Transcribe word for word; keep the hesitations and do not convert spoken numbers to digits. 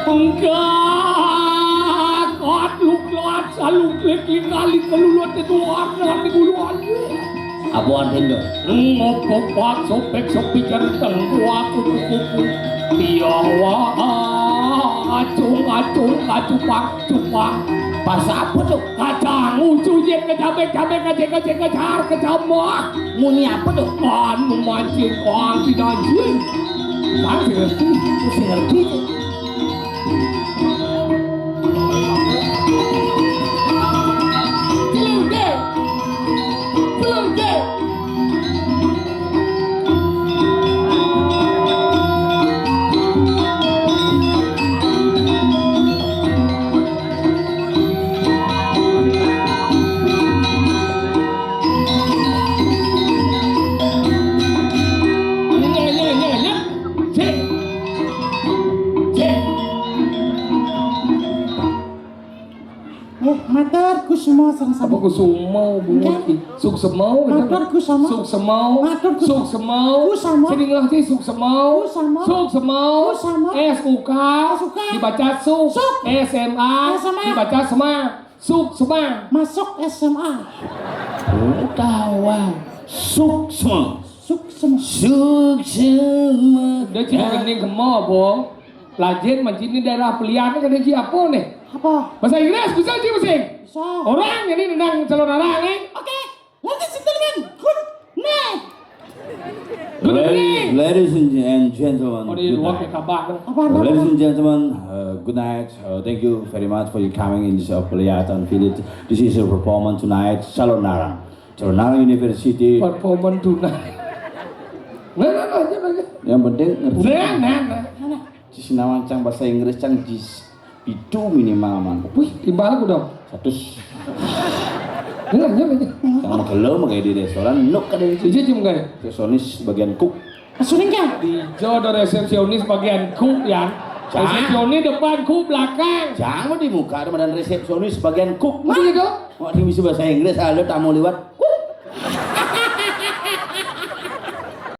Enggak, kot luk lot, saluk lik lik kali kelulut itu warna di bulu aja. Apa artinya? Ngopok pak sopek sopi jari tengkuak kuku kuku. Piawa acung acung kacupang cupang. Pas apa tuh? Kacang ucu yen kecabek cabek kacek kacek kecar kecamah. Muni apa tuh? Anu mancing kong tidak jin. Kan sing ngerti, sing ngerti. Celuduk. Celuduk. Nyeh, nyeh, nyeh, nyeh. Cik. Cik. Eh, matur Kusuma sareng sami. Apa Kusuma, Bu? Enggak. Suksema, matur Kusuma. Suksema. Matur Kus-, Suksema. Kusuma. Sing ngelah sih Suksema. Kusuma. Suksema. Kusuma. S U K. S U K. Dibaca Suk. Suk. S M A. S M A. Dibaca Sema. Suksema. Masuk S M A. Oh, tawa. Suksema. Suksema. Suksema. Dia cuma kening kemo, Bu. Lajin mancing ini daerah pelian kan ada ji apa nih? Apa? Bahasa Inggris bisa ji masing. Bisa. Orang ini nendang calon orang nih. Oke. Ladies and gentlemen, good night. Good evening. Ladies and, and gentlemen, oh, di good luar night. Kayak kabak. Apa, apa, ladies and gentlemen, uh, good night. Uh, thank you very much for your coming in this, uh, Peliatan Village. This is a performance tonight. Calonarang. Calonarang University. Performance tonight. Nah, nah, nah, aja, aja. Yang penting ngerti. Nah, nah, nah. Di sini cang bahasa Inggris, cang jis pitu minimal, man. Wih, timbal aku dong. Seratus. Ini lah, ini, ini. Cang mau gelo, mau kayak di restoran, nuk kada di sini. Iya, cuma kayak. Resepsionis bagian cook. Resepsionis kan? Ijo ada resepsionis bagian cook, ya. Cang. Resepsionis depan, cook belakang. Cang mau di muka, ada badan resepsionis bagian cook. Mana gitu? Mau di bisa bahasa Inggris, halo tamu lewat.